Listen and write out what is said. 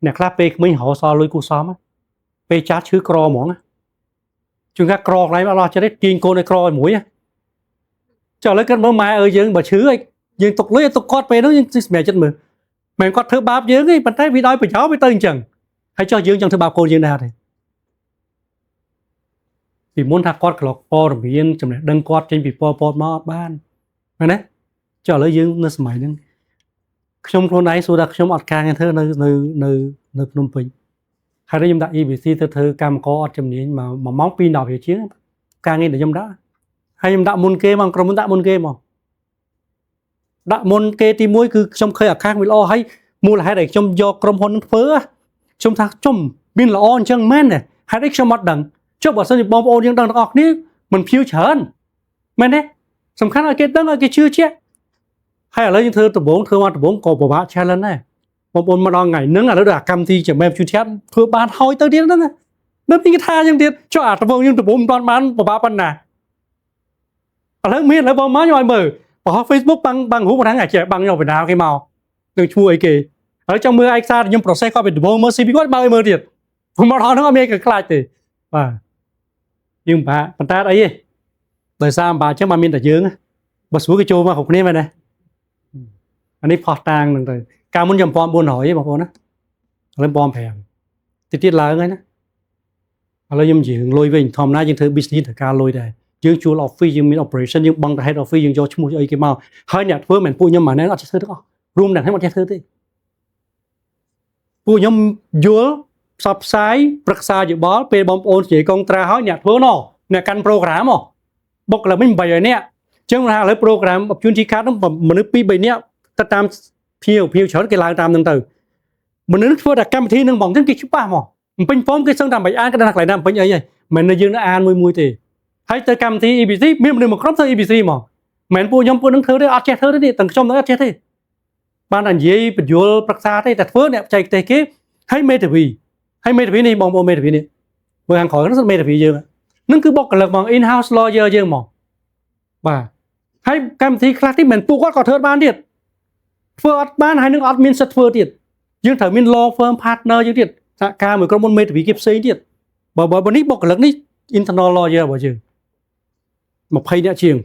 អ្នកខ្លះពេលក្មេងរកសល់លុយគូសមពេលចាស់ឈឺក្រហ្មងជួនកាលក្រកន្លែងអត់អស់ចិត្តទេទាញកូនឲ្យក្រឲ្យមួយចុះឥឡូវគាត់មើលម៉ែអើយយើងបើឈឺឲ្យយើងទុកលុយឲ្យទុកគាត់ពេលនោះយើងសម្រាប់ចិត្តមើលមិនគាត់ធ្វើបាបយើងទេប៉ុន្តែវាដោយប្រយោជន៍វាទៅអញ្ចឹងហើយចុះយើងចង់ធ្វើបាបកូនយើងដែរទេពីមុនថាគាត់ក្លុកព័ត៌មានចំណេះដឹងគាត់ចេញពីពពតមកអត់បានមែនទេចុះឥឡូវយើងនៅសម័យហ្នឹងខ្ញុំខ្លួនឯងសួរថាខ្ញុំអត់ការងារធ្វើនៅនៅនៅនៅភ្នំពេញហើយខ្ញុំដាក់ EBC ទៅធ្វើកម្មករអត់ជំនាញមក1ម៉ោង2 10រៀលជាងការងារដែលខ្ញុំដាក់ហើយខ្ញុំដាក់មុនគេមកក្រុមដាក់មុនគេមកដាក់មុនគេទី1គឺខ្ញុំឃើញឱកាសវាល្អហើយមូលហេតុដែលខ្ញុំយកក្រុមហ៊ុននឹងធ្វើខ្ញុំថាជុំមានល្អអញ្ចឹងមែនទេហេតុអីខ្ញុំអត់ដឹងចុះបើសិនជាបងប្អូនយើងដឹងទាំងអស់គ្នាមិនភៀវច្រើនមែនទេសំខាន់ឲ្យគេដឹងឲ្យគេជឿជាក់ហើយឥឡូវយើងធ្វើដំបងធ្វើមកដំបងក៏ពិបាក challenge ដែរបងប្អូនមកដល់ថ្ងៃហ្នឹងឥឡូវដល់អាកម្មវិធីចំណែមជឿជាក់ធ្វើបានហើយទៅទៀតហ្នឹងនៅពីគេថាយ៉ាងទៀតចុះអាដំបងយើងដំបងមិនទាន់បានពិបាកប៉ុណ្ណាឥឡូវមានឥឡូវបងមកខ្ញុំឲ្យមើលបង្ហោះ Facebook បាំងបាំងរូបហ្នឹងអាចបាំងយកបណ្ដាគេមកនឹងឈ្មោះអីគេហើយចង់មើលឯកសារខ្ញុំ process គាត់ពីដំបងមើល CV គាត់បើឲ្យមើលទៀតព្រោះមកដល់ហ្នឹងអត់មានគេខ្លាចទេបាទយើងពិបាកប៉ុន្តែអីទេដោយសារពិបាកអញ្ចឹងបានមានតែយើងបើស្រួលគេចូលមកគ្រប់គ្នាមែនទេអានេះផោះតាងហ្នឹងទៅកាលមុនខ្ញុំ1400ទេបងប្អូនណាឥឡូវ1500តិចទៀតឡើងហើយណាឥឡូវខ្ញុំនិយាយរឿងលុយវិញធម្មតាយើងធ្វើ business ត្រូវការលុយដែរយើងជួល office យើងមាន operation យើងបង់ទៅ head office យើងយកឈ្មោះអីគេមកហើយអ្នកធ្វើមិនពួកខ្ញុំម៉ាណែអត់ចេះធ្វើទាំងអស់រួមអ្នកខ្ញុំអត់ចេះធ្វើទេពួកខ្ញុំយល់ផ្សព្វផ្សាយប្រឹក្សាយោបល់ពេលបងប្អូននិយាយកងត្រាហើយអ្នកធ្វើណអ្នកកាន់ program ហ៎បុគ្គលិកវិញ800នាក់អញ្ចឹងថាឥឡូវ program opportunity card ហ្នឹងមនុស្ស2 3នាក់ទៅតាមភ្ញៀវភ្ញៀវច្រើនគេឡើងតាមហ្នឹងទៅមនុស្សធ្វើតែកម្មវិធីហ្នឹងហ្មងចឹងគេច្បាស់ហ្មងពេញហ្វមគេសឹងតែមិនអានគេដឹងថាកន្លែងណាពេញអីហើយមិននៅយើងនៅអានមួយមួយទេហើយទៅកម្មវិធី EBC មានមនុស្សមួយក្រុមធ្វើ EBC ហ្មងមិនពួកខ្ញុំពួកនឹងធ្វើទេអត់ចេះធ្វើទេទាំងខ្ញុំនឹងអត់ចេះទេបានតែនិយាយបញ្យលប្រឹក្សាទេតែធ្វើអ្នកបច្ចេកទេសគេហើយមេធាវីហើយមេធាវីនេះបងប្អូនមេធាវីនេះមើលខាងក្រោយហ្នឹងមេធាវីយើងនឹងគឺបុគ្គលិកហ្មង in house lawyer យើងហ្មងបាទហើយកម្មវិធីខ្លះទៀតមិនពួកគាត់ក៏ធ្វើបានទៀតធ្វើអត់បានហើយនឹងអត់មានសិទ្ធធ្វើទៀតយើងត្រូវមាន law firm partner យើងទៀតសហការមួយក្រុមហ៊ុនមេធាវីគេផ្សេងទៀតបើបើនេះបុគ្គលិកនេះ internal lawyer របស់យើង20នាក់ជាង